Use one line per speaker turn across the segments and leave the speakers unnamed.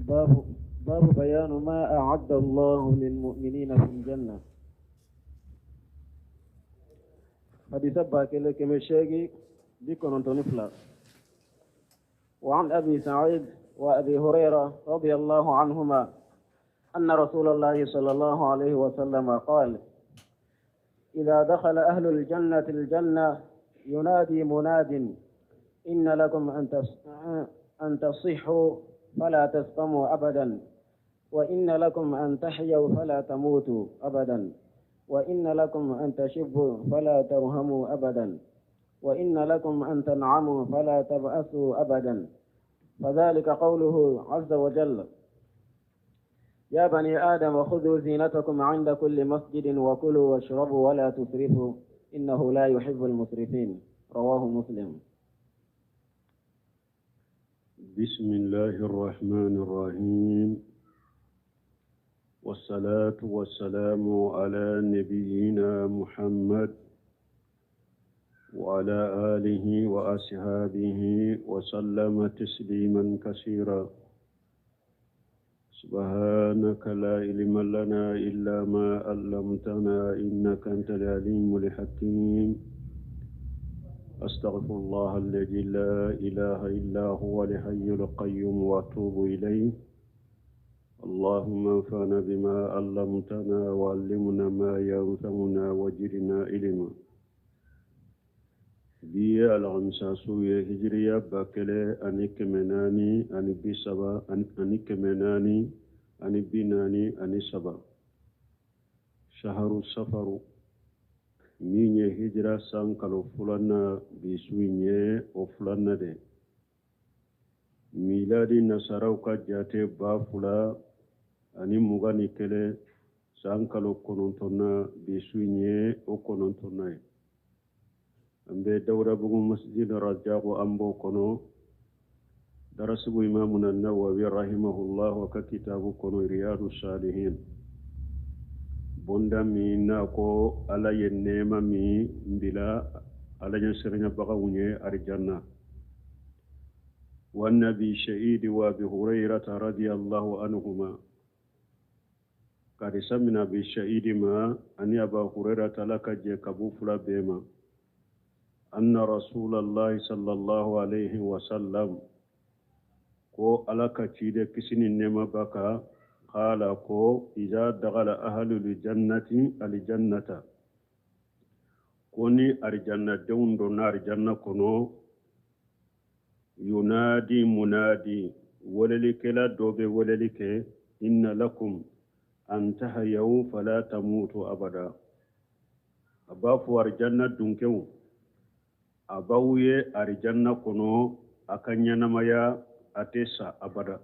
باب باب بيان ما أعد الله للمؤمنين في الجنة. حديث باكل كمشيغي بكون فلا. وعن أبي سعيد وأبي هريرة رضي الله عنهما أن رسول الله صلى الله عليه وسلم قال: إذا دخل أهل الجنة الجنة ينادي مناد: إن لكم أن تصحوا فلا تسقموا أبدا، وإن لكم أن تحيوا فلا تموتوا أبدا، وإن لكم أن تشبوا فلا ترهموا أبدا، وإن لكم أن تنعموا فلا تبأسوا أبدا. فذلك قوله عز وجل: يا بني آدم خذوا زينتكم عند كل مسجد وكلوا واشربوا ولا تسرفوا إنه لا يحب المسرفين. رواه مسلم.
بسم الله الرحمن الرحيم، والصلاة والسلام على نبينا محمد وعلى آله وأصحابه وسلم تسليما كثيرا. سبحانك لا علم لنا إلا ما علمتنا إنك أنت العليم الحكيم. أستغفر الله الذي لا إله إلا هو الحي القيوم وأتوب إليه. اللهم انفعنا بما علمتنا وعلمنا ما ينفعنا وزدنا علما. Bi ye alamisa su ye, hijiriya 1430 ani 443, shaharu safaru min ye hijira san kalo filanan, bi su in ye o filanan de. Miladi nasaraw ka jate 2021 san kalo kɔnɔntɔnna, bi su in ye o kɔnɔntɔnna ye. An bɛ Dawudabugu Masjid Rajabu, an b'o kɔnɔ darasibu Imamuna Nawawi rahimahullah ka kitabu kɔnɔ, Riyadu Salihin, bonda min n'a ko Ala ye nɛɛma min bila Ala ɲɛsiranyabagaw ye arijanna. وعن أبي سعيد وأبي هريرة رضي الله عنهما، hadisa min Abi Sa'idi ma ani Aba Hurairata, Ala ka jɛ ka b'u fila bɛɛ ma, أن رسول الله صلى الله عليه وسلم، ko Ala ka ciden, kisi ni nɛɛma b'a kan, قال، ko إذا دخل أهل الجنة الجنة، ko ni arijannadenw donna arijanna kɔnɔ, ينادي مناد، welelikɛla dɔ bɛ weleli kɛ: إن لكم أن تحيوا فلا تموتوا أبدا. A b'a fɔ arijanna dunkew, a b'aw ye arijanna kɔnɔ, a ka ɲɛnamaya, a tɛ sa abada.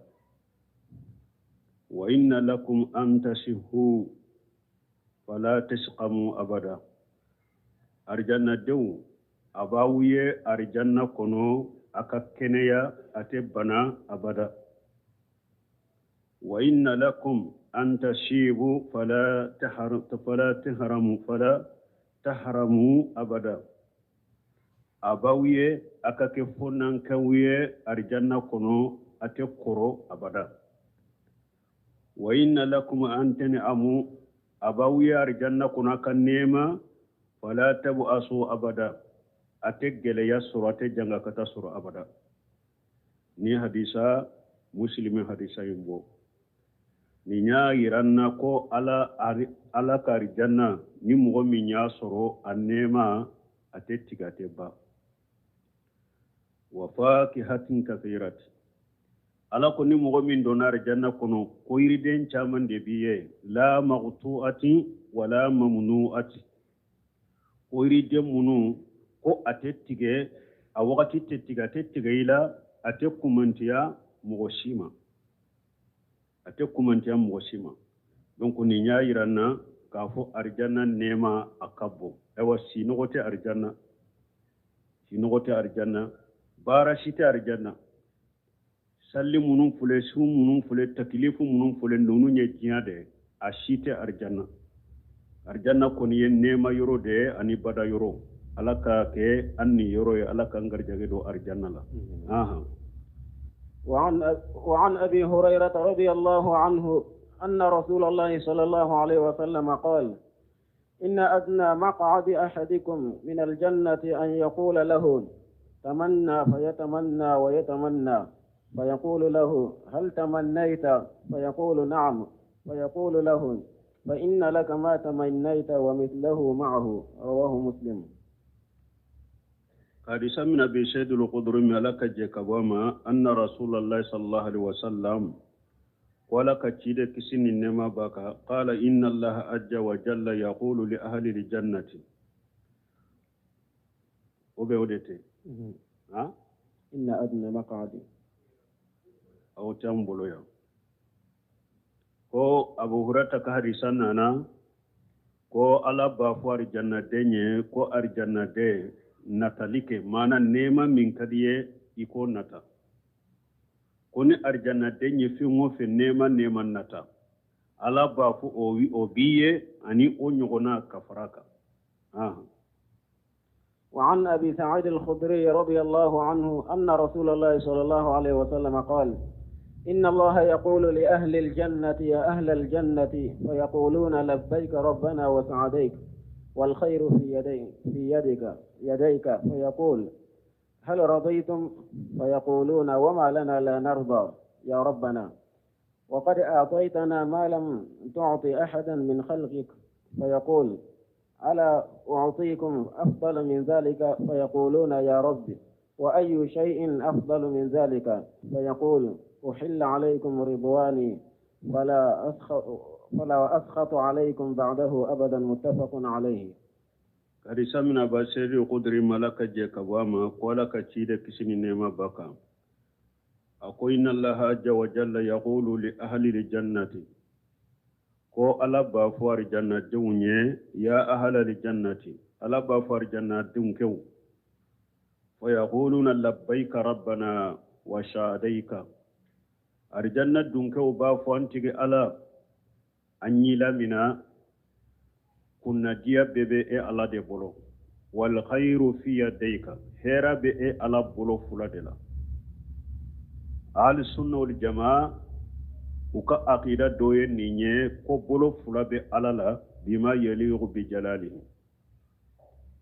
وإن لكم أن تصحوا فلا تسقموا أبدا. Arijannadenw, a b'aw ye arijanna kɔnɔ, a ka kɛnɛya, a tɛ bana abada. وإن لكم أن تشيبوا فلا تهرموا أبدا. A b'aw ye a ka kɛ fonankaw ye arijanna kɔnɔ, a tɛ kɔrɔ abada. وإن لكم أن تنعموا، a b'aw ye arijanna kɔnɔ, a ka nɛɛma، فلا تبؤسوا أبدا، a tɛ gɛlɛya sɔrɔ, a tɛ jangakata sɔrɔ abada. Ni hadisa Muslimi hadisa in bɔ, nin y'a yira n na ko Ala ka arijanna, ni mɔgɔ min y'a sɔrɔ, a nɛɛma a tɛ tigɛ, a tɛ ban. وفاكهة كثيرة، Ala ko ni mɔgɔ min donna arijanna kɔnɔ, ko yiriden caman de b'i ye، لا مقطوعة ولا ممنوعة، ko yiriden minnu ko a tɛ tigɛ, a wagati tɛ tigɛ, a tɛ tigɛ i la, a tɛ kumantiya mɔgɔ si ma, a tɛ kumantiya mɔgɔ si ma. Donc nin y'a yira n na k'a fɔ arijanna nɛɛma a ka bon. Ayiwa, sinɔgɔ tɛ arijanna, sinɔgɔ tɛ arijanna, baara si tɛ arijanna. Salli minnu filɛ, sun minnu filɛ, takilifu minnu filɛ, ninnu ye diɲɛ de, a si tɛ arijanna. Arijanna kɔni ye nɛɛma yɔrɔ de ye ani bada yɔrɔ. Ala ka kɛ an ni yɔrɔ ye, Ala k'an garijɛgɛ don arijanna la. Ahan.
وعن أبي هريرة رضي الله عنه أن رسول الله صلى الله عليه وسلم قال: إن أدنى مقعد أحدكم من الجنة أن يقول له: تمنى، فيتمنى ويتمنى، فيقول له: هل تمنيت؟ فيقول: نعم. فيقول له: فإن لك ما تمنيت ومثله معه. رواه مسلم.
حديث من أبي سعيد الخدري على ka jɛ ka bɔ a ma أن رسول الله صلى الله عليه وسلم wala ka ciden kisi ni nɛɛma b'a kan قال إن الله عز وجل يقول لأهل الجنة o bɛ o de ten ha.
إن أدنى مقعد
Aw tɛ an bolo yan ko Abu Hurata ka hadisa nana ko Ala b'a fɔ arijannaden ye ko arijannaden natali kɛ maana nɛɛma min ka di ye i k'o nata ko ni arijannaden ye fɛn o fɛn nɛɛma nɛɛma nata Ala b'a fɔ o o b'i ye ani o ɲɔgɔnna ka fara a kan.
وعن أبي سعيد الخدري رضي الله عنه أن رسول الله صلى الله عليه وسلم قال: إن الله يقول لأهل الجنة: يا أهل الجنة، فيقولون: لبيك ربنا وسعديك، والخير في يدي في يدك يديك. فيقول: هل رضيتم؟ فيقولون: وما لنا لا نرضى يا ربنا، وقد أعطيتنا ما لم تعط أحدا من خلقك. فيقول: ألا أعطيكم أفضل من ذلك؟ فيقولون: يا رب، وأي شيء أفضل من ذلك؟ فيقول: أحل عليكم رضواني، فلا أسخط عليكم بعده أبدا. متفق عليه.
Hadisa min Aba Seyidi Kudiri ma ala ka jɛ ka bɔ a ma ko Ala ka ciden kisi ni nɛɛma b'a kan a ko إن الله عز وجل يقول لأهل الجنة ko Ala b'a fɔ arijannadenw ye يا أهل الجنة Ala b'a fɔ arijannadenw kɛw فيقولون لبيك ربنا وسعديك arijanna dunkɛw b'a fɔ an tigi Ala an y'i lamina kunnadiya bɛɛ bɛ e Ala de bolo والخير في يديك hɛrɛ bɛ e Ala bolo fila de la. Ahli sunna wal jamaa u ka akida dɔ ye nin ye ko bolo fila bɛ Ala la بما يليق بجلاله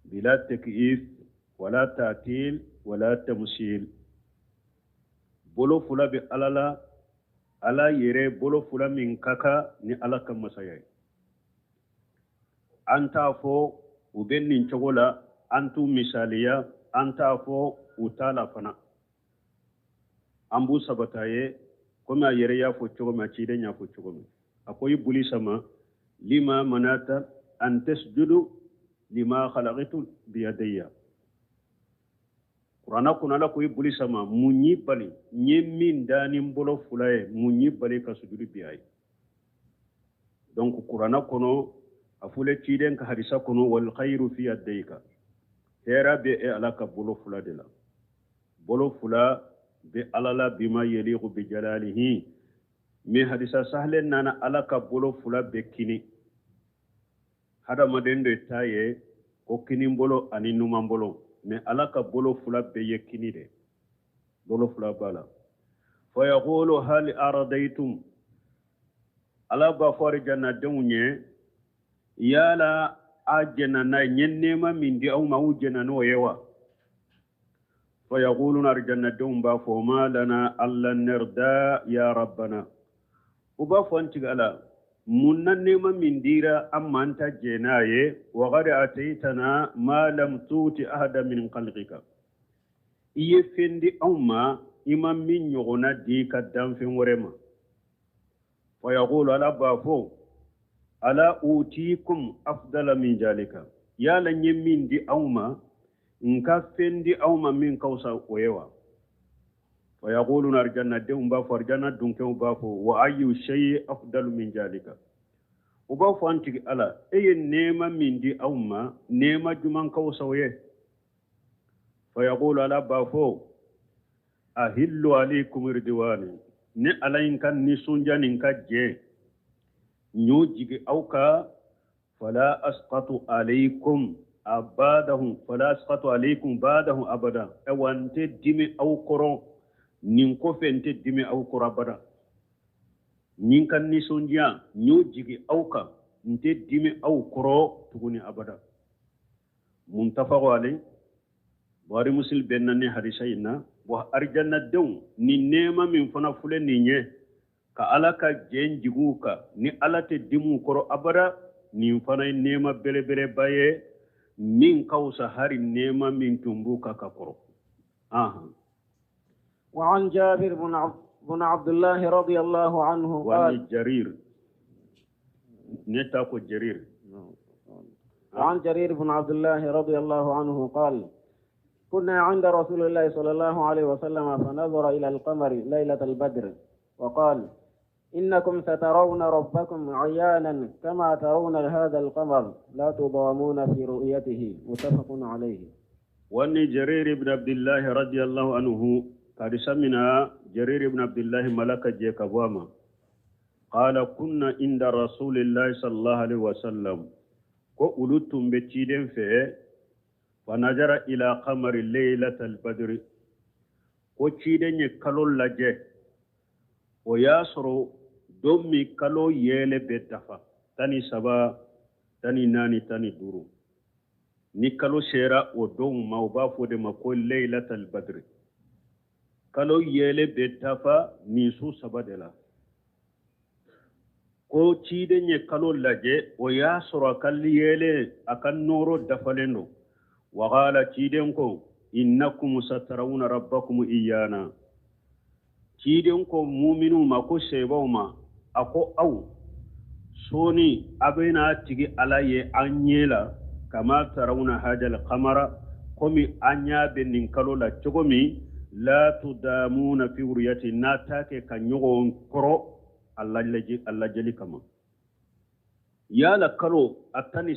بلا تكييف ولا تعطيل ولا تمثيل. Bolo fila bɛ Ala la Ala yɛrɛ bolo fila min ka kan ni Ala ka masaya ye an t'a fɔ u bɛ nin cogo la an t'u misaliya an t'a fɔ u t'a la fana an b'u sabata ye komi a yɛrɛ y'a fɔ cogo min a ciden y'a fɔ cogo min a ko i boli sama لم منعت أن تسجدوا لما خلقت بيدي. Kuranna kɔnɔ Ala ko i boli sama mun y'i bali n ye min da ni n bolo fila ye mun y'i bali ka sujudi bi a ye. Donc kuranna kɔnɔ a fɔlen ciden ka hadisa kɔnɔ والخير في يديك hɛrɛ bɛ e Ala ka bolo fila de la bolo fila bɛ Ala la بما يليق بجلاله. Min hadisa sahalen nana Ala ka bolo fila bɛ kini hadamaden de ta ye ko kini bolo ani numan bolo mais Ala ka bolo fila bɛɛ ye kini de bolo fila b'a la. فيقول هل رضيتم Ala b'a fɔ arijannadenw ye yala a jɛnna n'a ye n ye nɛɛma min di aw ma aw jɛnna n'o ye wa? فيقولون arijannadenw b'a fɔ ما لنا ألا نرضى يا ربنا u b'a fɔ an tigi Ala mun na nɛɛma min dira an ma an ta jɛ n'a ye وقد أعطيتنا ما لم تعط أحدا من خلقك i ye fɛn di anw ma i ma min ɲɔgɔnna di i ka danfɛn wɛrɛ ma. فيقول Ala b'a fɔ ألا أعطيكم أفضل من ذلك yala n ye min di aw ma n ka fɛn di aw ma min ka fisa o ye wa? فيقولون arijannadenw b'a fɔ arijanna dunkɛw b'a fɔ وأي شيء أفضل من ذلك u b'a fɔ an tigi Ala e ye nɛɛma min di aw ma nɛɛma juman ka fisa o ye? فيقول Ala b'a fɔ أحل عليكم رضواني ne Ala in ka nisɔndiya nin ka jɛ n y'o jigi aw ka فلا أسخط عليكم أباده فلا أسخط عليكم بعده أبدا awa n tɛ dimi aw kɔrɔ. Nin kɔfɛ n tɛ dimi aw kɔrɔ abada. Ni n ka nisɔndiya n y'o jigi aw kan, n tɛ dimi aw kɔrɔ tuguni abada. Muntafaqu alayhi, Buhari Muslim bɛnna ni hadisa in na. Wa arijannadenw ni nɛɛma min fana filɛ nin ye ka Ala ka jɛn jigi u kan, ni Ala tɛ dimi u kɔrɔ abada, nin fana ye nɛɛma belebeleba ye min ka fisa hari nɛɛma min tun b'u kan ka kɔrɔ.
وعن جابر بن عبد الله رضي الله عنه قال
وعن جرير نتاكو جرير.
وعن جرير بن عبد الله رضي الله عنه قال كنا عند رسول الله صلى الله عليه وسلم فنظر إلى القمر ليلة البدر وقال إنكم سترون ربكم عيانا كما ترون هذا القمر لا تضامون في رؤيته. متفق عليه.
وأن جرير بن عبد الله رضي الله عنه قد سمنا جرير بن عبد الله ملك جيكابواما قال كنا عند رسول الله صلى الله عليه وسلم وأولتم بتشيدين فيه فنظر إلى قمر ليلة البدر وتشيدين يكالو لجه وياسرو دومي كالو يلي بدفا تاني سبا تاني ناني تاني دورو ni kalo sera o don ma u b'a fɔ de ma ko leilatal badri. Kalo yɛlɛ bɛ dafa nin su saba de la. Ko ciden ye kalo lajɛ, o y'a sɔrɔ a ka yɛlɛ a ka nɔɔrɔ dafalen don. Wagala ciden ko innakum satarawuna rabbakum iyana. Ciden ko muminuw ma, ko sebaw ma, a ko aw sɔɔni a bɛna tigi Ala ye an ɲɛ la kama tarawuna hajal kamara, komi an ɲa bɛ nin kalo la cogo min, la tudamuna fi ruyati, n'a t'a kɛ ka ɲɔgɔn kɔrɔ a lajɛli kama. Yala kalo a 13,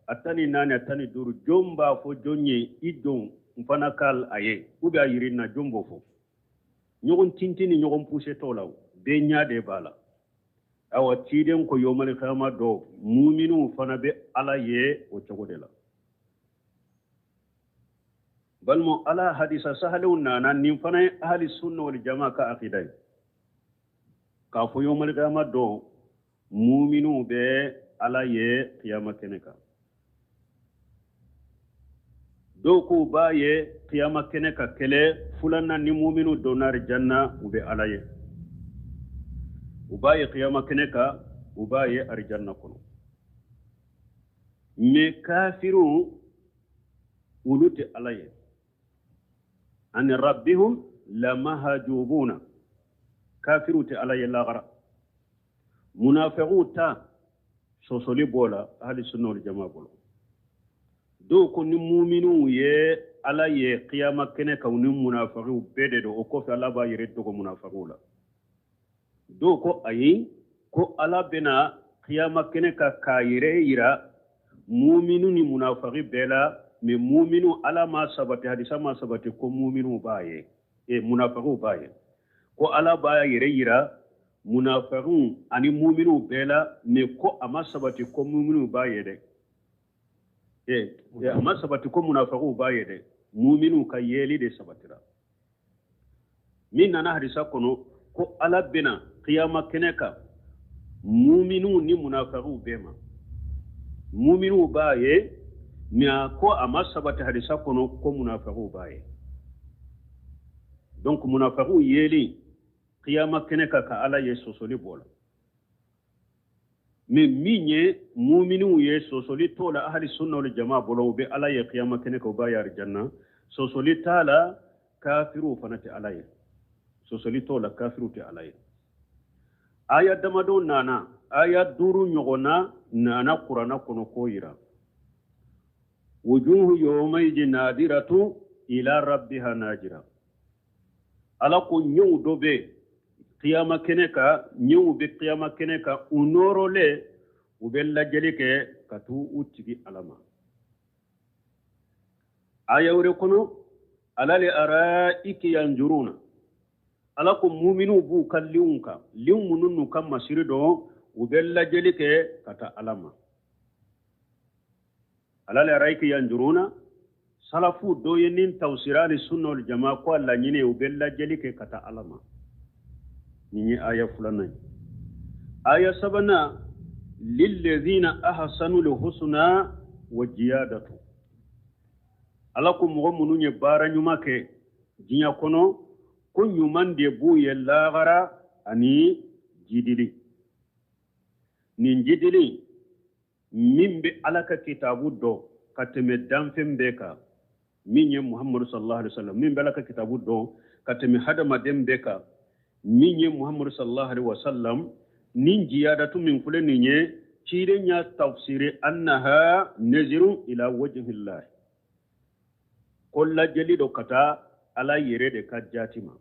a 14, a 15, jɔn b'a fɔ jɔn ye i don n fana k'a ye, ou bien a yiri na, jɔn b'o fɔ? Ɲɔgɔn tintin ni ɲɔgɔn puse t'o la, bɛɛ ɲa de b'a la. Awa ciden ko yomali kiyama dɔ muminuw fana bɛ Ala ye o cogo de la. Balima Ala hadisa sahalenw nana, nin fana ye ahli sunna wal jama ka akida ye k'a fɔ yomali kiyama dɔ muminuw bɛ Ala ye kiyama kɛnɛ kan. Dɔw k'u b'a ye kiyama kɛnɛ ka kɛlɛ filanan ni muminuw donna arijanna u bɛ Ala ye. U b'a ye kiyama kɛnɛ kan, u b'a ye arijanna kɔnɔ. Mais kafiru olu tɛ Ala ye. Ani rabbihum lamahajubuna, kafiru tɛ Ala ye lagara. Munafiqu ta sɔsɔli b'o la ahli sunna wal jama bolo. Dɔw ko ni muminuw ye Ala ye kiyama kɛnɛ kan, u ni munafiqiw bɛɛ de don, o kɔfɛ Ala b'a yɛrɛ dogo munafiqiw la. Dɔw ko ayi, ko Ala bɛna kiyama kɛnɛ kan k'a yɛrɛ yira muminu ni munafiki bɛɛ la, mais muminu Ala ma sabati, hadisa ma sabati ko muminu b'a ye, munafikiw b'a ye. Ko Ala b'a yɛrɛ yira munafikiw ani muminu bɛɛ la, mais ko a ma sabati ko muminu b'a ye dɛ. A ma sabati ko munafikiw b'a ye dɛ, muminu ka yeli de sabatira. Min nana hadisa kɔnɔ ko Ala bɛna kiyama kɛnɛ kan muminu ni munafiqiw bɛɛ ma. Muminu b'a ye, mais a ko a ma sabati hadisa kɔnɔ ko munafiqiw b'a ye. Donc munafiqiw yeli kiyama kɛnɛ kan ka Ala ye sɔsɔli b'o la. Mais min ye muminu ye sɔsɔli t'o la ahli sunna wal jama bolo, u bɛ Ala ye kiyama kɛnɛ kan, u b'a ye arijanna. Sɔsɔli t'a la, kafiruw fana tɛ Ala ye. Sɔsɔli t'o la, kafiruw tɛ Ala ye. Aya damadɔ nana, aya 5 ɲɔgɔnna nana Kurana kɔnɔ k'o yira. Wujuhu yawmaidin nadiratu ila rabbiha najira. Ala ko ɲɛw dɔ bɛ kiyama kɛnɛ kan, ɲɛw bɛ kiyama kɛnɛ kan, u nɔrɔlen u bɛ lajɛli kɛ ka t'u u tigi Ala ma. Aya wɛrɛ kɔnɔ, ala li araiki yanjuruna. Ala ko muminu b'u ka liw kan, liw minnu n'u ka masiri dɔn, u bɛ lajɛli kɛ ka taa Ala ma. Ala li araiki yanjuruna, Salafu dɔ ye nin tafsiri ali sunna wal jamaa ko a laɲini u bɛ lajɛli kɛ ka taa Ala ma. Nin ye aya filanan ye. Aya sabanan, lillazina ahsanu lhusna wa jiyadatu. Ala ko mɔgɔ minnu ye baara ɲuman kɛ diɲɛ kɔnɔ, ko ɲuman de b'u ye lahara ani jidili. Nin jidili min bɛ Ala ka kitabu dɔn ka tɛmɛ danfɛn bɛɛ kan, min ye Muhammadu sallallahu alaihi wasallam, min bɛ Ala ka kitabu dɔn ka tɛmɛ hadamaden bɛɛ kan, min ye Muhammadu sallallahu alaihi wasallam, nin jiyadatu min filɛ nin ye, ciden y'a tafsiri annaha nazirun ila wajhillah, ko lajɛli dɔ ka taa Ala yɛrɛ de ka jaati ma.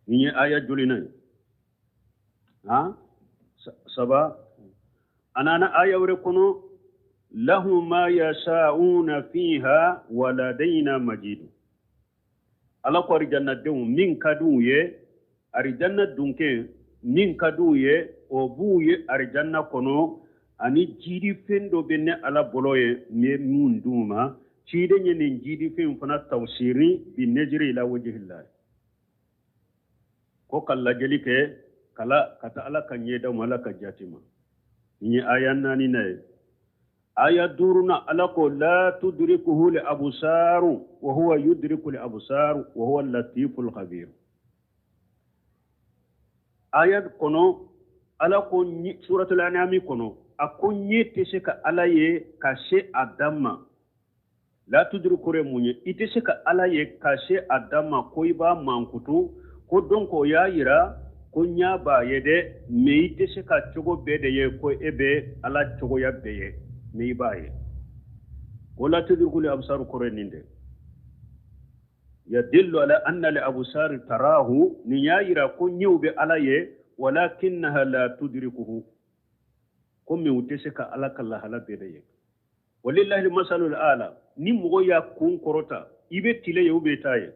Nin ye aya jolina ye? Ha, saba. A nana aya wɛrɛ kɔnɔ, lahum ma yasha'una fiha wa ladayna majidu. Ala ko arijannadenw min ka d'u ye, arijanna dunke min ka d'u ye, o b'u ye arijanna kɔnɔ, ani jiidifɛn dɔ bɛ ne Ala bolo ye n bɛ mun d'u ma. Ciden ye nin jiidifɛn fana tafsiri bi neziri ila wajhillah, ko ka lajɛli kɛ kala ka taa Ala ka ɲɛdaw ma, Ala ka jati ma. Nin ye aya naaninan ye. Aya duurunan, Ala ko la tudrikuhu li absaru wa huwa yudriku li absaru wa huwa latiful khabir. Aya kɔnɔ, Ala ko suratul an'am kɔnɔ, a ko ɲɛ tɛ se ka Ala ye ka se a dan ma. La tudriku ye mun ye? I tɛ se ka Ala ye ka se a dan ma ko i b'a mankutu, ko donc o y'a yira ko ɲa b'a ye dɛ, mais i tɛ se ka cogo bɛɛ de ye ko e bɛ Ala cogoya bɛɛ ye, mais i b'a ye. Ko la tudriku li absaru kɔrɔ ye nin de. Yadillu ala anna li absari tarahu, nin y'a yira ko ɲɛw bɛ Ala ye, walakinnaha la tudrikuhu, ko mais u tɛ se ka Ala ka lahala bɛɛ de ye. Walillahi masalul ala, ni mɔgɔ y'a kun kɔrɔta, i bɛ tile ye ou bien i t'a ye,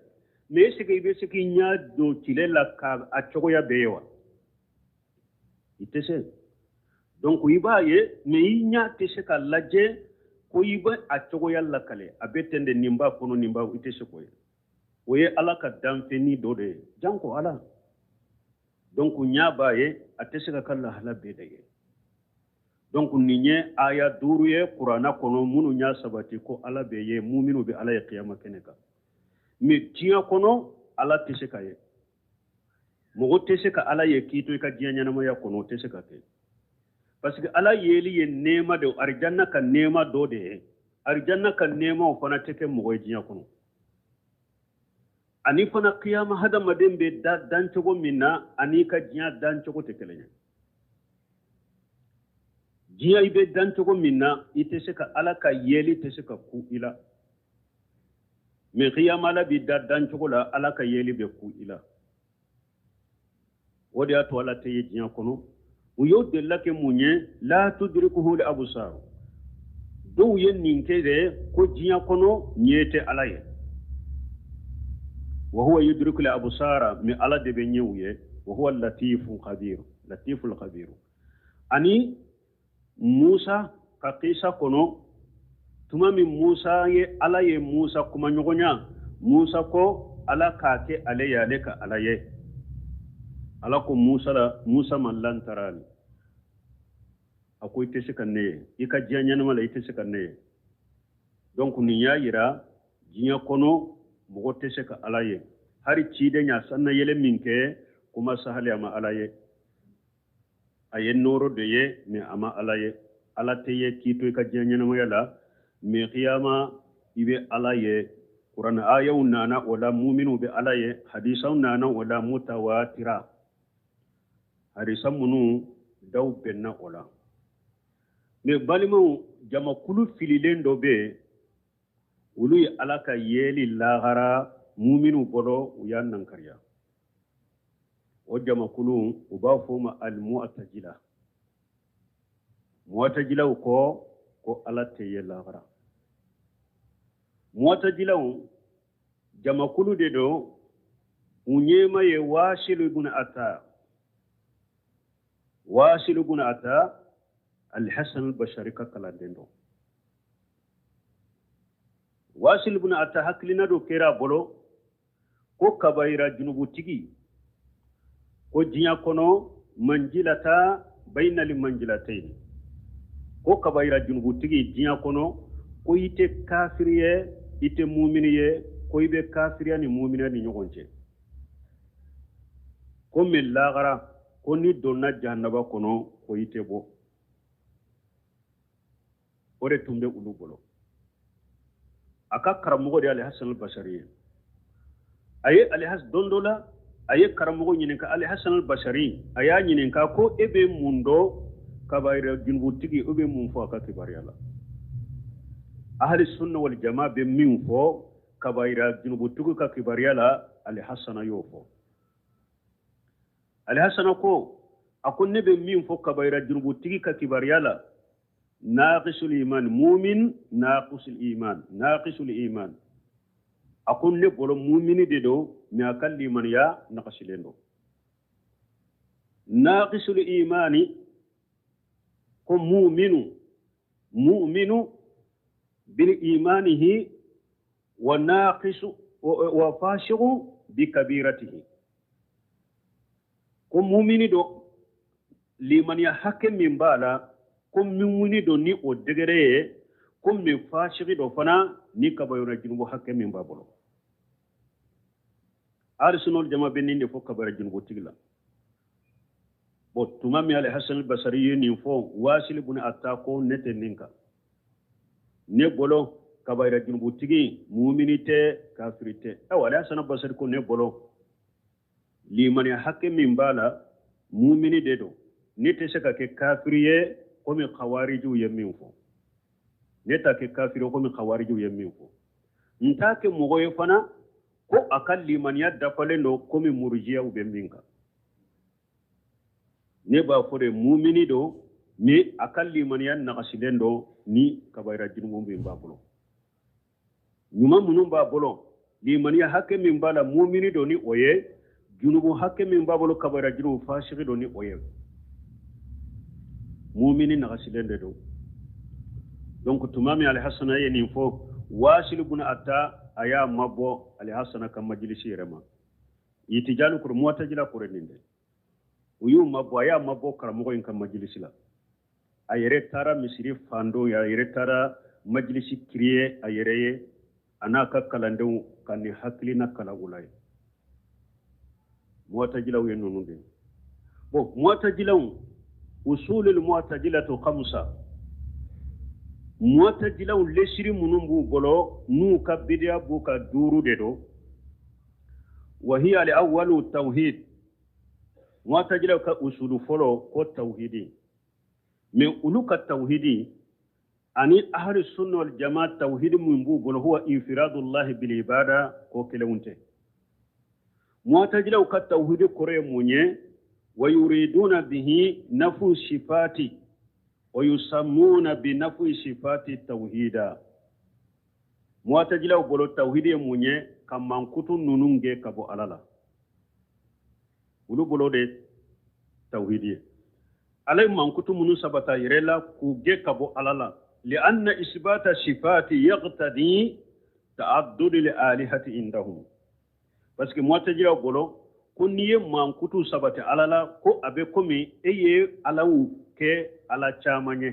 mais est ce que i bɛ se k'i ɲɛ don tile la ka a cogoya bɛɛ ye wa? I tɛ se. Donc i b'a ye, mais i ɲɛ tɛ se ka lajɛ ko i bɛ a cogoya lakale, a bɛ ten de, nin b'a kɔnɔ, nin b'a, i tɛ se k'o ye. O ye Ala ka danfɛnni dɔ de ye, janko Ala. Donc ɲɛ b'a ye, a tɛ se ka ka lahala bɛɛ de ye. Donc nin ye aya duuru ye kuranna kɔnɔ minnu y'a sabati ko Ala bɛ ye, minnu bɛ Ala ye kiyama kɛnɛ kan. Mais diɲɛ kɔnɔ Ala tɛ se ka ye, mɔgɔ tɛ se ka Ala ye k'i to i ka diɲɛ ɲɛnamaya kɔnɔ, o tɛ se ka kɛ. Parce que Ala yeli ye nɛɛma de ye, arijanna ka nɛɛma dɔ de ye. Arijanna ka nɛɛmaw fana tɛ kɛ mɔgɔ ye diɲɛ kɔnɔ. Ani fana kiyama hadamaden bɛ da dancogo min na, ani ka diɲɛ dancogo tɛ kelen ye. Diɲɛ i bɛ dancogo min na, i tɛ se ka Ala ka yeli tɛ se ka ku i la. Mais kiyama Ala bɛ da dancogo la, Ala ka yeli bɛ ku i la. O de y'a to Ala tɛ ye diɲɛ kɔnɔ. U y'o delila kɛ mun ye? La tudrikuhu li absar. Dɔw ye nin kɛ de ko diɲɛ kɔnɔ ɲɛ tɛ Ala ye. Wa huwa yudriku li absara, mais Ala de bɛ ɲɛw ye. Wa huwa latifu khabir, latiful khabir. Ani Musa ka kisa kɔnɔ, tuma min Musa ye Ala ye Musa kumaɲɔgɔnya, Musa ko Ala k'a kɛ ale ye, ale ka Ala ye. Ala ko Musa la, Musa ma lan tarani, a ko i tɛ se ka ne ye, i ka diɲɛ ɲɛnama la i tɛ se ka ne ye. Donc nin y'a yira diɲɛ kɔnɔ mɔgɔ tɛ se ka Ala ye. Hali ciden y'a sanna yɛlɛ min kɛ, kuma sahali a ma Ala ye. A ye nɔɔrɔ de ye, mais a ma Ala ye. Ala tɛ ye k'i to i ka diɲɛ ɲɛnamaya la, mais kiyama i bɛ Ala ye. Kuranɛ ayaw nana o la, muminw bɛ Ala ye. Hadisaw nana o la, mutawatira hadisa minnu daw bɛnna o la. Mais balimaw, jamakulu fililen dɔ bɛ yen, olu ye Ala ka yeli lahara muminw bolo, u y'a nankariya. O jamakulu u b'a fɔ o ma al-mu'tazila. Mu'tazilaw ko ko Ala tɛ ye lahara. Mu'tazilaw jamakulu de don, u ɲɛma ye Wasilu ibn Ata. Wasilu ibn Ata, Al-Hasan al-Bashari ka kalanden don. Wasil ibn Ata hakilina dɔ kɛra a bolo ko kabayira junubutigi ko diɲɛ kɔnɔ manjilata bainali manjilatayn, ko kabayira junubutigi diɲɛ kɔnɔ ko i tɛ kafiri ye, i tɛ mumini ye, ko i bɛ kafiriya ni muminiya ni ɲɔgɔn cɛ. Ko mais lagara ko n'i donna jahanaba kɔnɔ ko i tɛ bɔ. O de tun bɛ olu bolo. A ka karamɔgɔ de ye Alihasan al-Basari ye. A ye Alihasan don dɔ la, a ye karamɔgɔ ɲininka, Alihasan al-Basari, a y'a ɲininka ko e bɛ mun dɔn kabayira junubutigi, e bɛ mun fɔ a ka kibaruya la? Ahali sunna wal jama bɛ min fɔ kabayira junubutigi ka kibaruya la, Alihasana y'o fɔ. Alihasana ko, a ko ne bɛ min fɔ kabayira junubutigi ka kibaruya la, naqisul iman, mumin naqisul iman, naqisul iman. A ko ne bolo mumini de don, mais a ka limaniya nagasilen don. Naqisul imani ko muminu, muminu bil imanihi wa naqisu wa fasiqu bi kabiratihi. Ko mumini do limaniya hakɛ min b'a la, ko mumini do ni o degré ye, ko mais fasiki dɔ fana ni kabayira junubu hakɛ min b'a bolo. Ahli sunna wal jama bɛ nin de fɔ kabayira junubutigi la. Bon, tuma min Alhasan al-Basri ye nin fɔ, Wasil ibn Atta ko ne tɛ nin kan. Ne bolo kabayira junubutigi mumini tɛ, kafiri tɛ. Ayiwa, Alhasan al-Basri ko ne bolo limaniya hakɛ min b'a la, mumini de don. Ne tɛ se ka kɛ kafiri ye komi khawarijiw ye min fɔ. Ne t'a kɛ kafiri ye komi khawarijiw ye min fɔ. N t'a kɛ mɔgɔ ye fana ko a ka limaniya dafalen don komi murujiyaw bɛ min kan. Ne b'a fɔ de mumini don, ni a ka limaniya nagasilen don ni kabayira junubu min b'a bolo. Ɲuman minnu b'a bolo, limaniya hakɛ min b'a la, mumini don ni o ye, junubu hakɛ min b'a bolo, kabayira junubu, fasigi don ni o ye. Mumini nagasilen de don. Donc tuma min Alihasana ye nin fɔ, Wasil ibn Atta a y'a mabɔ Alihasana ka majilisi yɛrɛ ma. Itijalu kɔrɔ, Muwatajila kɔrɔ nin dɛ. U y'u mabɔ, a y'a mabɔ karamɔgɔ in ka majilisi la. A yɛrɛ taara misiri fan dɔ, a yɛrɛ taara majilisi créer a yɛrɛ ye, a n'a ka kalandenw ka nin hakilina kalan u la ye. Muwatajilaw ye ninnu de ye. Bon, Muwatajilaw, usulul muwatajilatu khamsa. Muwatajilaw lesiri minnu b'u bolo n'u ka bidiya b'u ka 5 de don. Wa hiya al-awwalu tawhid. Muwatajilaw ka usulu fɔlɔ ko tawhidi. Mais olu ka tawhidi ani ahli sunna wal jamaa tawhidi min b'u bolo huwa infiradullahi bil ibada, ko kelenw tɛ. Muwatajilaw ka tawhidi kɔrɔ ye mun ye? Wa yuriduna bihi nafu sifati wa yusammuna bi nafu sifati tawhida. Muwatajilaw bolo tawhidi ye mun ye? Ka mankutu ninnu gɛn ka bɔ Ala la. Olu bolo de tawhidi ye. Ala ye mankutu minnu sabata yɛrɛ la k'u gɛn ka bɔ Ala la. Li'anna isbata sifati yaqtadi ta'addud li alihati indahum. Parce que Muwatajilaw bolo ko n'i ye mankutu sabati Ala la, ko a bɛ komi e ye Alaw kɛ Ala caman ye.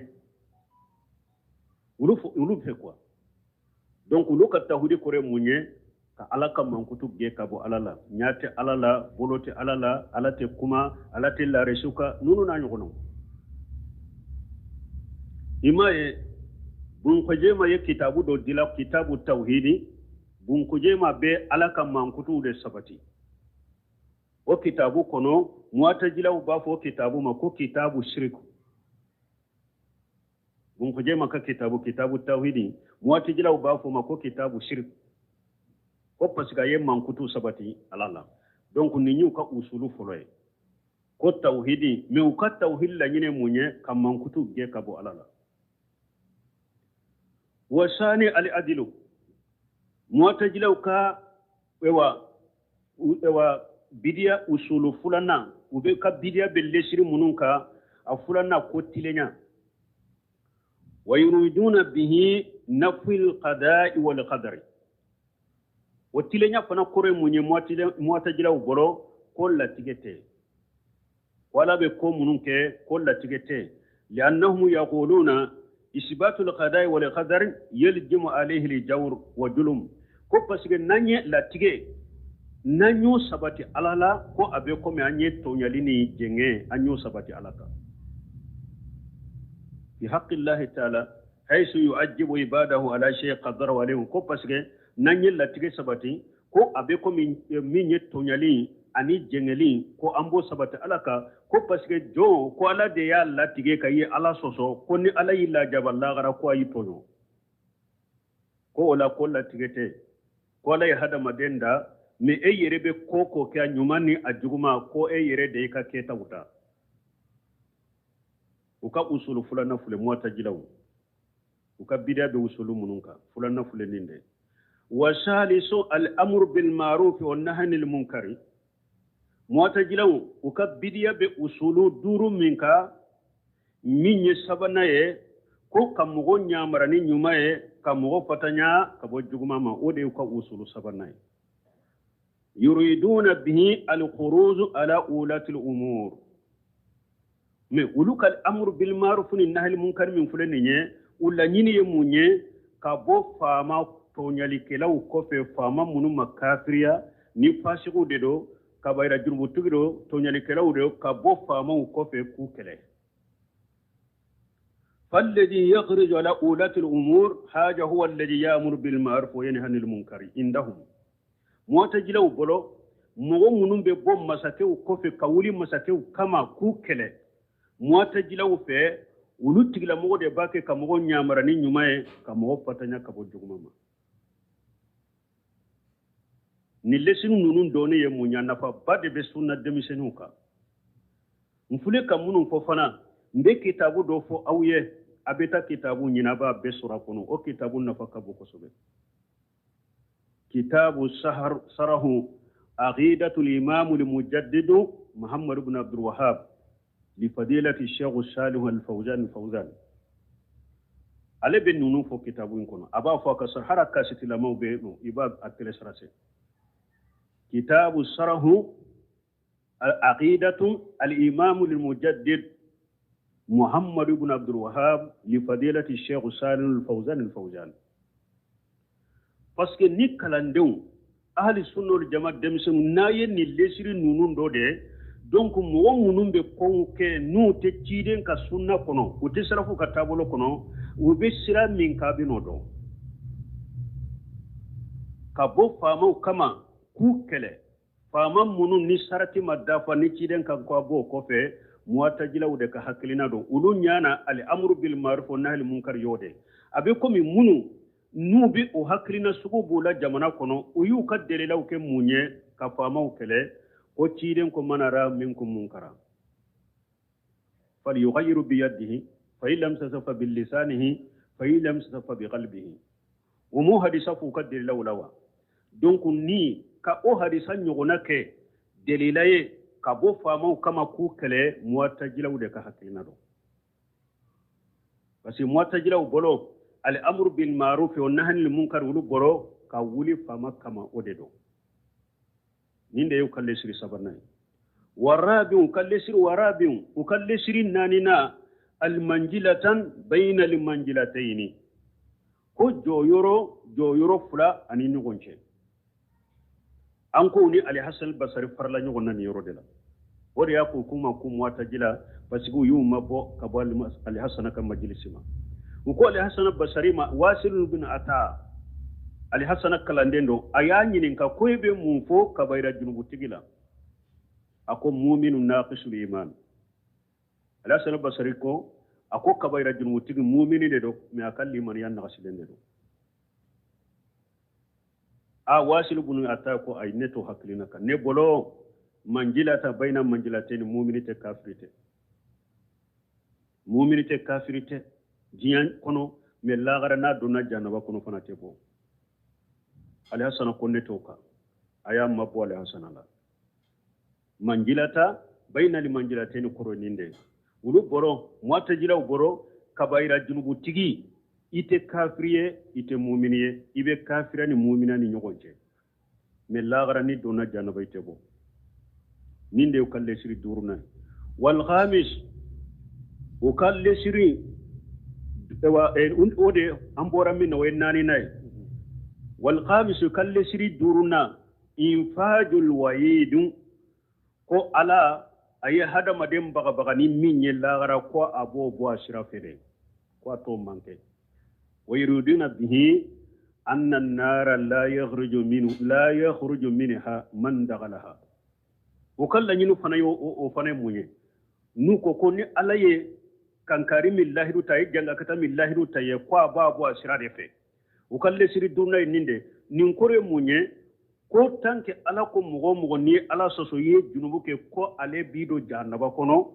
Olu fɛ quoi. Donc olu ka tawhidi kɔrɔ ye mun ye? Ka Ala ka mankutu gɛn ka bɔ Ala la. Ɲa tɛ Ala la, bolo tɛ Ala la, Ala tɛ kuma, Ala tɛ laresu kan, ninnu n'a ɲɔgɔnnaw. I m'a ye, Bun Khuzaima ye kitabu dɔ dila, kitabu tawhidi. Bun Khuzaima bɛ Ala ka mankutuw de sabati. O kitabu kɔnɔ, Muwatajilaw b'a fɔ o kitabu ma ko kitabu shiriku. Bun Khuzaima ka kitabu, kitabu tawhidi, Muwatajilaw b'a fɔ ma ko kitabu shiriku. Ko parce que a ye mankutu sabati Ala la. Donc nin y'u ka usulu fɔlɔ ye. Ko tawhidi, mais u ka tawhidi laɲini mun ye? Ka mankutu gɛn ka bɔ Ala la. Wa sani al-adilu. Muwatajilaw ka ewa bidiya usulu filanan, u bɛ ka bidiya bɛ lesiri minnu kan, a filanan ko tilenya. Wa yuriduna bihi nafil qada'i wal qadari. O tilenya fana kɔrɔ ye mun ye Mu'tazilaw bolo? Ko latigɛ tɛ, ko Ala bɛ ko minnu kɛ ko latigɛ tɛ. Li'annahum yaquluna isbatul qada'i wal qadari yaljimu alayhi al-jawr wa julum. Ko parce que n'an ye latigɛ, n'an y'o sabati Ala la, ko a bɛ komi an ye tɔɲali ni jɛngɛ, an y'o sabati Ala kan. Fi haqqillahi ta'ala haythu yu'ajjibu ibadahu ala shay qadara alayhi. Ko parce que n'an ye latigɛ sabati, ko a bɛ komi min ye tɔɲali ani jɛngɛli, ko an b'o sabati Ala kan. Ko parce que jɔn, ko Ala de y'a latigɛ ka ye Ala sɔsɔ, ko ni Ala y'i lajaba lagara, ko a y'i tɔɲɔ. Ko o la ko latigɛ tɛ, ko Ala ye hadamaden da, mais e yɛrɛ bɛ ko ko kɛ, a ɲuman ni a juguman, ko e yɛrɛ de y'i ka kɛtaw ta. U ka usulu filanan filɛ, Mu'tazilaw u ka bidiya bɛ usulu minnu kan, filanan filɛ nin de. Wa salisu al-amru bil ma'ruf wa nahyi anil munkari. Mu'tazilaw u ka bidiya bɛ usulu duuru min kan, min ye sabanan ye, ko ka mɔgɔ ɲamara ni ɲuman ye, ka mɔgɔ fatanya ka bɔ juguman ma, o de y'u ka usulu sabanan ye. Yuriduna bihi al-khuruj ala ulati al-umur. Mais olu ka amru bil ma'ruf ni nahyi anil munkar min filɛ nin ye, u laɲini ye mun ye? Ka bɔ faama tɔɲalikɛlaw kɔfɛ, faama minnu ma kafiriya ni fasigiw de don, kabayira jurubutigi don, tɔɲalikɛlaw de don, ka bɔ faamaw kɔfɛ k'u kɛlɛ. فالذي يخرج على ولاة الأمور حاجة هو الذي يأمر بالمعروف وينهى عن المنكر عندهم. Mu'tazilaw bolo, mɔgɔ minnu bɛ bɔ masakɛw kɔfɛ ka wuli masakɛw kama k'u kɛlɛ, Mu'tazilaw fɛ, olu tigilamɔgɔ de b'a kɛ ka mɔgɔ ɲamara ni ɲuman ye, ka mɔgɔ fatanya ka bɔ juguman ma. Nin lesini ninnu dɔɔni ye mun ye? Nafaba de bɛ sunna denmisɛnninw kan. N filɛ ka minnu fɔ fana, n bɛ kitabu dɔ fɔ aw ye, a bɛ taa kitabu ɲini, a b'a bɛɛ sɔrɔ a kɔnɔ. O kitabu nafa ka bon kosɛbɛ. Kitabu sarahu aqidatul imam al-mujaddid Muhammad ibn Abdul Wahhab li fadilati Sheikh Salih al-Fawzan al-Fawzan. Ale bɛ ninnu fɔ kitabu in kɔnɔ, a b'a fɔ a ka sɔrɔ hara kasitilamaw bɛ yen nɔ, i b'a a télécharger. Kitabu sarahu aqidatu al-imam al-mujaddid Muhammad ibn Abdul Wahhab li fadilati Sheikh Salih al-Fawzan al-Fawzan. Parce que ni kalandenw ahli sunna wal jama denmisɛnninw n'a ye nin lesiri ninnu dɔ de, donc mɔgɔ minnu bɛ kow kɛ n'u tɛ ciden ka sunna kɔnɔ, u tɛ sarafu ka taabolo kɔnɔ, u bɛ sira min kan, a bɛ n'o dɔn. Ka bɔ faamaw kama k'u kɛlɛ, faama minnu ni sarati ma dafa ni ciden ka ko a b'o kɔfɛ, Mu'tazilaw de ka hakilina don. Olu ɲana al-amru bil ma'ruf wa nahyi anil munkar y'o de. A bɛ komi minnu n'u bɛ o hakilina sugu b'u la jamana kɔnɔ, u y'u ka delilaw kɛ mun ye ka faamaw kɛlɛ? Ko ciden ko man ra'a minkum munkara falyughayyiru biyadihi fa in lam yastati' fa bilisanihi fa in lam yastati' fa biqalbihi. O m'o hadisa f'u ka delilaw la wa? Donc ni ka o hadisa ɲɔgɔnna kɛ delila ye ka bɔ faamaw kama k'u kɛlɛ, Mu'tazilaw de ka hakilina don. Parce que Mu'tazilaw bolo, al-amru bil ma'ruf wa nahyi anil munkar, olu bolo ka wuli faama kama, o de don. Nin de y'u ka lesiri sabanan ye. Warabiw ka lesiri, warabiw u ka lesiri naaninan, al-manjilatan bayna al-manjilatayni, ko jɔyɔrɔ fila ani ɲɔgɔn cɛ. An ko ni Ali Hasan Basari farala ɲɔgɔn na nin yɔrɔ de la. O de y'a ko k'u ma ko Mu'tazila, parce que u y'u mabɔ ka bɔ Ali Hasan ka majilisi ma. U ko Ali Hasan Basari ma, Wasil bin Ata, Ali Hasan kalanden don, a y'a ɲininka ko e bɛ mun fɔ kabayira junubutigi la? A ko muminu naqisul iman. Ali Hasan Basari ko, a ko kabayira junubutigi mumini de don, mais a ka limaniya nagasilen de don. A Wasil bin Ata ko ayi, ne t'o hakilina kan, ne bolo manjilata bayna manjilatayn, mumini tɛ kafiri tɛ, mumini tɛ kafiri tɛ diɲɛ kɔnɔ, mais lagara n'a donna janaba kɔnɔ fana tɛ bɔ. Ali Hasan ko ne t'o kan, a y'a mabɔ Ali Hasan la. Manjilata bayna li manjilatayn kɔrɔ nin de ye. Olu bɔrɔ, Mu'tazilaw bɔrɔ Kabayira junubutigi, i tɛ kafiri ye, i tɛ mumini ye, i bɛ kafira ni mumina ni ɲɔgɔn cɛ. Mais lagara ni donna janaba, i tɛ bɔ. Nin de y'u ka lesiri duurunan ye. Walhamis, u ka lesiri o de an bɔra min na, o ye naaninan ye. Walhamis, u ka lesiri duurunan, infajul wayidu, ko Ala a ye hadamaden bagabaga ni min ye lagara, ko a b'o bɔ a sira fɛ dɛ, ko a t'o manqué. Wa yuriduna bihi anna an-nara la yakhruju minhu, la yakhruju minha man dakhalaha. O ka laɲini fana ye, o fana ye mun ye? N'u ko ko ni Ala ye kankari min lahidu ta, ye jangakata min lahidu ta ye, ko a b'a bɔ a sira de fɛ. U ka lesiri duurunan ye nin de. Nin kɔrɔ ye mun ye? Ko tant que Ala ko mɔgɔ o mɔgɔ n'i ye Ala sɔsɔ, i ye junubu kɛ, ko ale b'i don jahanaba kɔnɔ,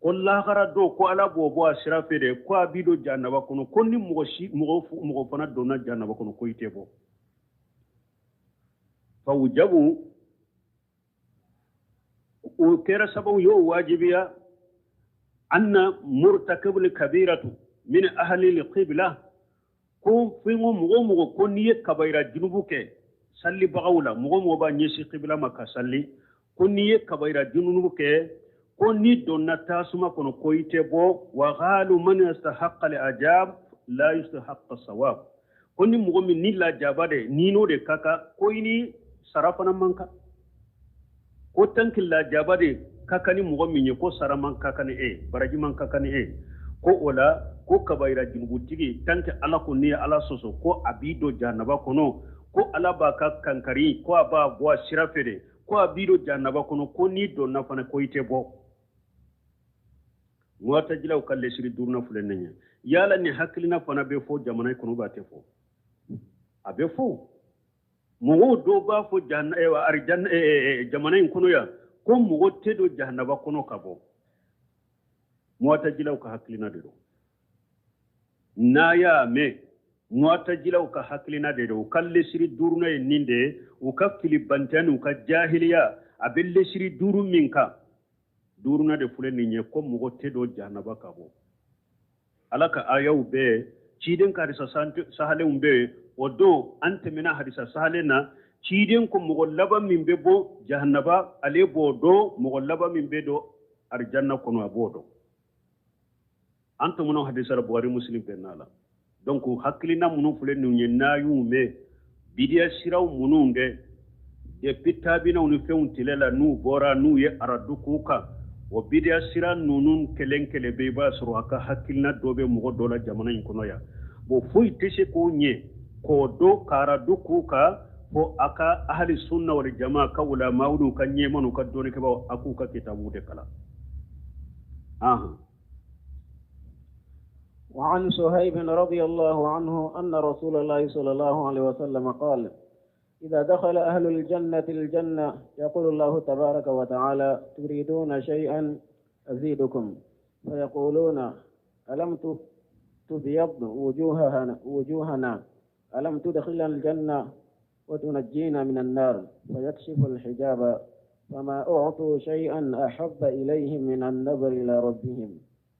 ko lahara don ko Ala b'o bɔ a sira fɛ de, ko a b'i don jahanaba kɔnɔ, ko ni mɔgɔ si mɔgɔ mɔgɔ fana donna jahanaba kɔnɔ, ko i tɛ bɔ. Fawujabu, o kɛra sababu y'o wajibiya, anna murtakibul kabiratu min ahli al-qibla, ko fɛn o mɔgɔ o mɔgɔ ko n'i ye kabayira junubu kɛ salibagaw la, mɔgɔ mɔgɔ b'a ɲɛsin qibla ma ka sali, ko n'i ye kabayira junubu kɛ, ko n'i donna tasuma kɔnɔ, ko i tɛ bɔ. Wa qalu man yastahaqqa al-ajab la yastahaqqa sawab, ko ni mɔgɔ min ni lajaba de ni n'o de ka kan, ko i ni sara fana man kan. Ko tant que lajaba de ka kan ni mɔgɔ min ye, ko sara man ka kan ni e, baraji man ka kan ni e. Ko o la, ko kabayira junubutigi, tant que Ala ko n'i ye Ala sɔsɔ, ko a b'i don jahanaba kɔnɔ, ko Ala b'a ka kankari, ko a b'a bɔ a sira fɛ de, ko a b'i don jahanaba kɔnɔ, ko n'i donna fana, ko i tɛ bɔ. Muwatajilaw ka lesiri duurunan filɛ nin ye. Yala ni hakilina fana bɛ fɔ jamana kɔnɔ, b'a tɛ fɔ? A bɛ fɔ. Mɔgɔw dɔw b'a fɔ arijan jamana in kɔnɔ yan ko mɔgɔ tɛ don jahanaba kɔnɔ ka bɔ. Muwatajilaw ka hakilina de don. N'a y'a mɛn, muwatajilaw ka hakilina de don. U ka lesiri duurunan ye nin de ye. U ka filibantanya n'u ka jahiliya a bɛ lesiri duuru min kan, duurunan de filɛ nin ye, ko mɔgɔ tɛ don jahanaba ka bɔ. Ala ka ayaw bɛɛ, ciden ka hadisa sahalenw bɛ yen. O don an tɛmɛna hadisa sahalen na, ciden ko mɔgɔ laban min bɛ bɔ jahanaba, ale b'o dɔn. Mɔgɔ laban min bɛ don arijanna kɔnɔ, a b'o dɔn. An tɛmɛna hadisa la, Buhari, Muslim bɛɛ n'a la. Donc hakilina minnu filɛ nin ye, n'a y'u mɛn, bidiya siraw minnu kɛ depuis tabinaw ni fɛnw tile la, n'u bɔra n'u ye aradu k'u kan, o bidiya sira ninnu kelen kelen bɛ, i b'a sɔrɔ a ka hakilina dɔ bɛ mɔgɔ dɔ la jamana in kɔnɔ yan. Bon, foyi tɛ se k'o ɲɛ k'o dɔn ka aradu k'u kan fo a ka ahali sunna wal jama ka ulamaw n'u ka ɲɛma n'u ka dɔnnikɛbaaw, a k'u ka kitabu de kalan. Ahan.
وعن صهيب رضي الله عنه أن رسول الله صلى الله عليه وسلم قال: إذا دخل أهل الجنة الجنة، يقول الله تبارك وتعالى: تريدون شيئا أزيدكم؟ فيقولون: ألم تبيض وجوهنا؟ ألم تدخلنا الجنة وتنجينا من النار؟ فيكشف الحجاب، فما أعطوا شيئا أحب إليهم من النظر إلى ربهم.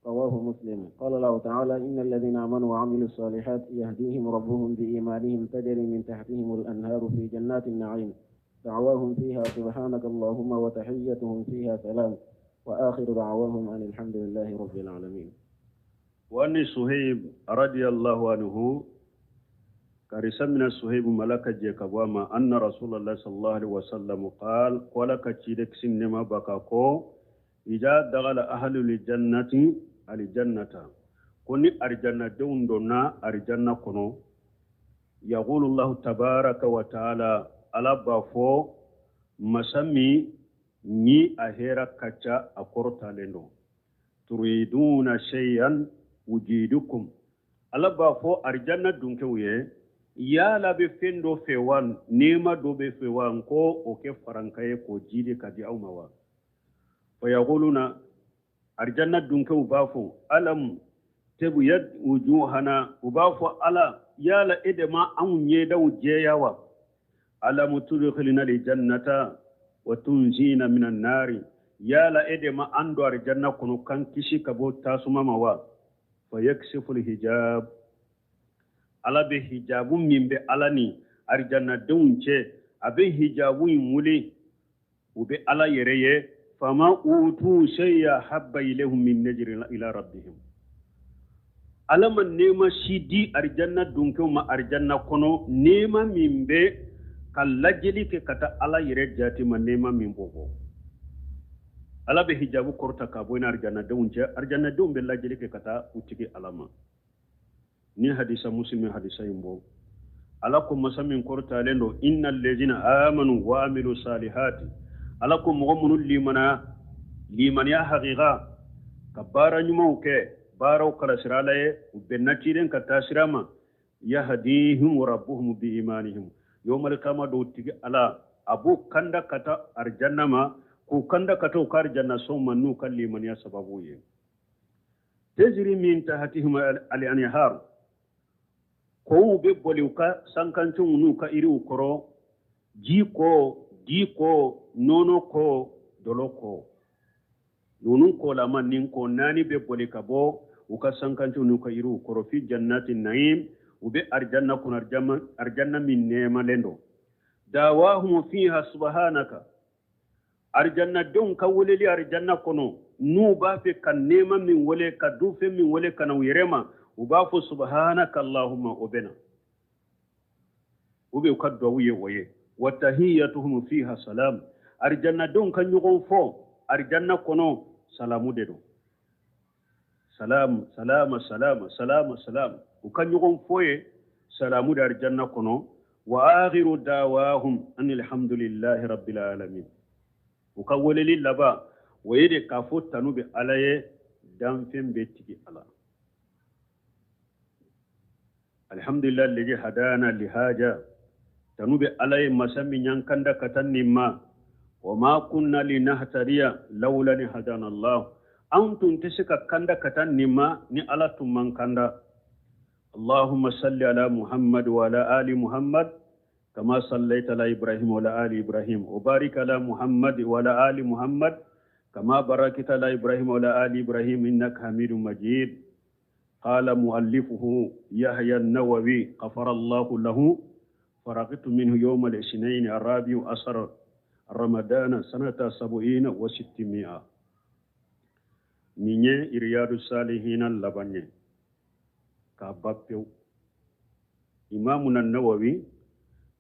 رواه مسلم. قال الله تعالى: إن الذين آمنوا وعملوا الصالحات يهديهم ربهم بإيمانهم، تجري من تحتهم الأنهار في جنات النعيم، دعواهم فيها سبحانك اللهم وتحيتهم فيها سلام، وآخر دعواهم أن الحمد لله رب العالمين.
وعن صهيب رضي الله عنه، karisa mina Suhaibu malaka je ka bɔ a ma, anna Rasulallah sallallahu alaihi wasallam qal, ko Ala ka ciden kisi ni nɛɛma b'a kan ko ida dagala ahlul jannati aljannata, ko ni arijannadenw donna arijanna kɔnɔ, yaqulu Allahu tabaraka wa taala, Ala b'a fɔ, masa min ni a hɛrɛ ka ca, a kɔrɔtalen don, turiduna shay'an ujidukum, Ala b'a fɔ arijanna dunkew ye, yala bɛ fɛn dɔ fɛ wa? Nɛɛma dɔ bɛ fɛ wa? N ko o kɛ faranka ye k'o jidi ka di aw ma wa? Fayaquluna, arijanna dunkew b'a fɔ, alam tabyad wujuhana, u b'a fɔ Ala, yala e de ma anw ɲɛdaw jɛya wa? Alam tudkhilna aljannata wa tunjina minan nari, yala e de ma an don arijanna kɔnɔ k'an kisi ka bɔ tasuma ma wa? Fayakshifu lhijab, Ala bɛ hijabu min bɛ Ala ni arijannadenw cɛ, a bɛ hijabu in wuli, u bɛ Ala yɛrɛ ye. Fama utu shay'a habba ilayhim min najri ila rabbihim, Ala ma nɛɛma si di arijanna donkɛw ma arijanna kɔnɔ, nɛɛma min bɛ ka lajɛli kɛ ka taa Ala yɛrɛ jati ma, nɛɛma min b'o bɔ. Ala bɛ hijabu kɔrɔta ka bɔ i ni arijannadenw cɛ, arijannadenw bɛ lajɛli kɛ ka taa u tigi Ala ma. Ni hadisa Muslim hadisa in bɔ, Ala ko masa min kɔrɔtalen don, inna lezina amanu wa amilu salihati, Ala ko mɔgɔ minnu limana limaniya hakika ka baara ɲumanw kɛ, baaraw kalasira Ala ye, u bɛnna ciden ka taasira ma, yahdihim rabbuhum bi imanihim, yawmal qiyama don tigi Ala a b'u kanda ka taa arijanna ma, k'u kanda ka taa u ka arijanna so ma n'u ka limaniya sababu ye. Tejiri min tahatihim al-anhar, kow bɛ boli u ka sankancenw n'u ka iriw kɔrɔ, ji ko, di ko, nɔnɔ ko, dɔlɔ ko, ninnu kolama nin ko naani bɛ boli ka bɔ u ka sankancenw n'u ka yiriw kɔrɔ. Fi jannati naim, u bɛ arijanna kɔnɔ, arijanna min nɛɛmalen don. Dawahum fiha subhanaka, arijannadenw ka weleli arijanna kɔnɔ, n'u b'a fɛ ka nɛɛma min wele, ka dufɛn min wele ka na u yɛrɛ ma, u b'a fɔ subhanaka allahumma, o bɛ na u bɛ u ka duwawu ye o ye. Wa tahiyyatuhum fiha salam, arijannadenw ka ɲɔgɔn fɔ arijanna kɔnɔ salamu de don, salam salama salama salama salam, u ka ɲɔgɔn fɔ ye salamu de arijanna kɔnɔ. Wa akhiru dawahum an alhamdulillahi rabbil alamin, u ka weleli laban o ye de k'a fɔ tanu bɛ Ala ye, danfɛn bɛ tigi Ala. Alhamdulillah alladhi hadana lihaja, tanu bɛ Ala ye masa min y'an kanda ka taa nin ma. Wa ma kunna linahtadiya lawla ni hadana Allah, an tun tɛ se ka kanda ka taa nin ma ni Ala tun man kanda. Allahumma salli ala Muhammad wa ala ali Muhammad kama sallaita ala Ibrahim wa ala ali Ibrahim, wa barik ala Muhammad wa ala ali Muhammad kama barakta ala Ibrahim wa ala ali Ibrahim innaka Hamidum Majid. Qala muallifuhu Yahya an-Nawawi ghafara Allahu lahu, faragtu minhu yawm al-ithnain ar-rabi'u asr Ramadana sanata 670. Nin ye Riyadu Salihina laban ye k'a ba pewu. Imamu Nawawi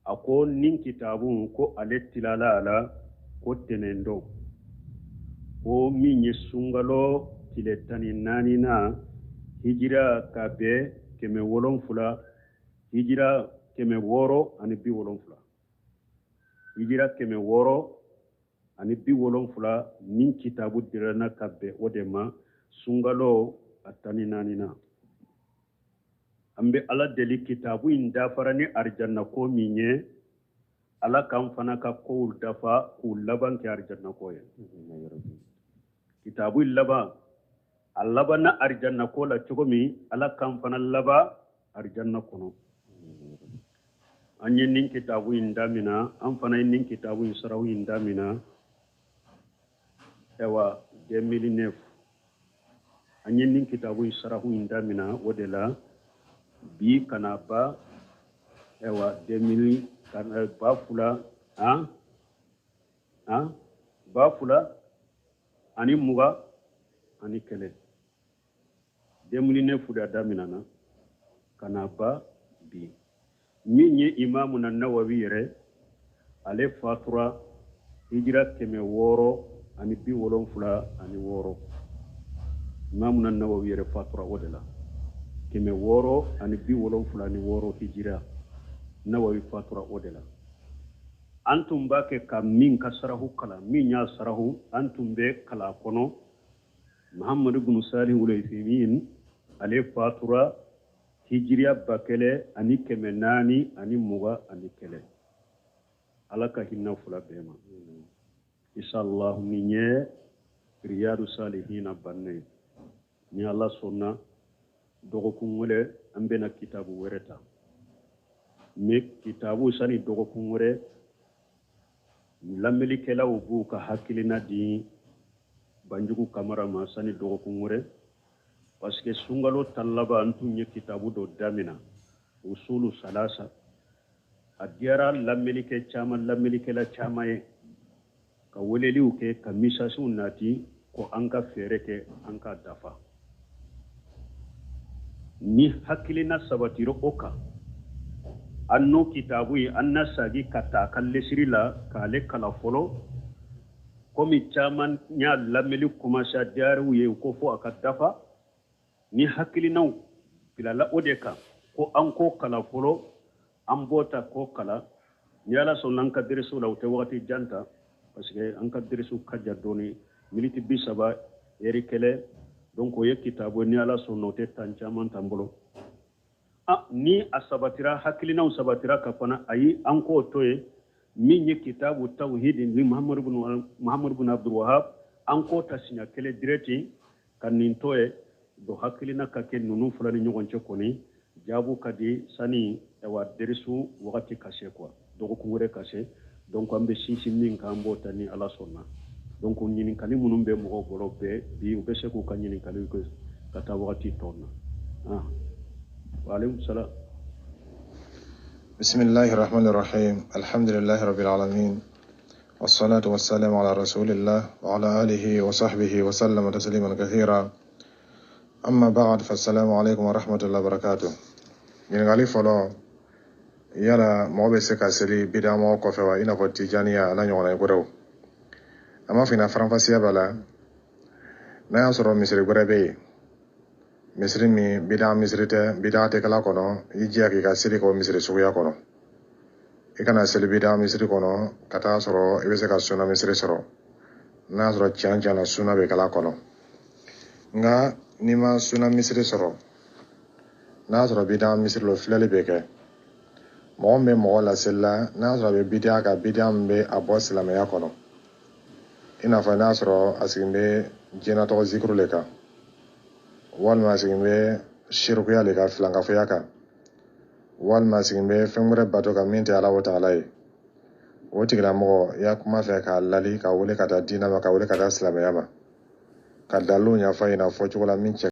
a ko nin kitabu ko ale tilala a la ko tɛnɛn don, ko min ye sunkalo tile 14 na, hijira ka bɛn 700, hijira 670, hijira 670, nin kitabu dilanna ka bɛn o de ma, sunkalo a 14 na. An bɛ Ala deli kitabu in dafara ni arijanna ko min ye, Ala k'an fana ka kow dafa k'u laban kɛ arijanna ko ye. Kitabu in laban, a labanna arijanna ko la cogo min, Ala k'an fana laban arijanna kɔnɔ. An ye nin kitabu in damina, an fana ye nin kitabu in saraw in damina, ayiwa 2009 an ye nin kitabu in sarahu in damina, o de la bi kana ba, ayiwa 2000 kana ba fila, han han 2021, 2009 de damina na kana ba bi. Min ye Imamu na Nawawi yɛrɛ, ale fatura hijira 676. Imamu na Nawawi yɛrɛ fatura o de la 676 hijira, Nawawi fatura o de la. An tun b'a kɛ ka min ka sarahu kalan, min y'a sarahu, an tun bɛ kalan kɔnɔ. Muhammadu bin Salih Ulayfimin, ale fatura hijiriya 1421. Ala ka hinɛ fila bɛɛ ma. Inshallah nin ye Riyadu Salihina bannen ye. Ni Ala sɔnna, dɔgɔkun wɛrɛ an bɛna kitabu wɛrɛ ta. Mais kitabu sani dɔgɔkun wɛrɛ, lamɛnnikɛlaw b'u ka hakilina di Banjugu Kamara ma sani dɔgɔkun wɛrɛ. Parce que sunkalo ta laban, an tun ye kitabu dɔ damina, Usulu Salasa. A diyara lamɛnnikɛ caman, lamɛnnikɛla caman ye, ka weleliw kɛ, ka misasiw nati ko an ka fɛɛrɛ kɛ an ka dafa. Ni hakilina sabatira o kan, an n'o kitabu ye, an na sagi ka taa ka lesiri la k'ale kala fɔlɔ. Komi caman y'a lamɛnni commencé, a diyara u ye, u ko fo a ka dafa. Ni hakilinaw bilala o de kan ko an k'o kala fɔlɔ, an b'o ta k'o kala. Ni Ala sɔnna, an ka deresow la, u tɛ wagati jan ta, parce que an ka deresow ka jan dɔɔni, miniti 30, ɛri kelen. Donc o ye kitabu, ni Ala sɔnna, o tɛ temps caman t'an bolo. Ah, ni a sabatira, hakilinaw sabatira ka fana, ayi, an k'o to yen. Min ye Kitabu Tawhidi ni Muhammadu bin Abdul Wahab, an k'o ta siɲɛ kelen direct ka nin to ye. Don hakilina ka kɛ ninnu fila ni ɲɔgɔn cɛ kɔni, jaabu ka di sani awa derisu wagati ka se quoi, dɔgɔkun wɛrɛ ka se. Donc an bɛ sinsin min kan, an b'o ta ni Ala sɔnna. Donc ɲininkali minnu bɛ mɔgɔw bolo bɛɛ bi, u bɛ se k'u ka ɲininkaliw kɛ ka taa wagati tɔ na. Ah, waaleykum salam.
بسم الله الرحمن الرحيم، الحمد لله رب العالمين، والصلاة والسلام على رسول الله وعلى آله وصحبه وسلم تسليما كثيرا، أما بعد، فالسلام عليكم ورحمة الله وبركاته. Ɲininkali fɔlɔ: yala mɔgɔ bɛ se ka seli bidamɔgɔ kɔfɛ wa, i n'a fɔ Tijaniya n'a ɲɔgɔnna wɛrɛw? An b'a f'i ɲɛna, faranfasiya b'a la. N'a y'a sɔrɔ misiri wɛrɛ bɛ yen, misiri min bida misiri tɛ, bida tɛ kala kɔnɔ, i jija k'i ka seli kɛ o misiri suguya kɔnɔ. I kana seli bida misiri kɔnɔ ka taa sɔrɔ i bɛ se ka suna misiri sɔrɔ, n'a y'a sɔrɔ tiɲɛ tiɲɛ na suna bɛ kala kɔnɔ. Nka n'i ma suna misiri sɔrɔ, n'a y'a sɔrɔ bida misiri lo, filɛli bɛ kɛ. Mɔgɔ min bɛ mɔgɔ laseli la, n'a y'a sɔrɔ a bɛ bidiya kan, bidiya min bɛ a bɔ silamɛya kɔnɔ, i n'a fɔ n'a y'a sɔrɔ a sigin bɛ jinɛtɔgɔ zikiru le kan, walima a sigin bɛ sirikuya le kan, filankafoya kan, walima a sigin bɛ fɛn wɛrɛ bato kan min tɛ Ala wa taala ye, o tigilamɔgɔ, i y'a kuma fɛ k'a lali, ka wele ka taa diinɛ ma, ka wele ka taa silamɛya ma, ka dalilu ɲɛfɔ a ɲɛna fɔcogo la min cɛ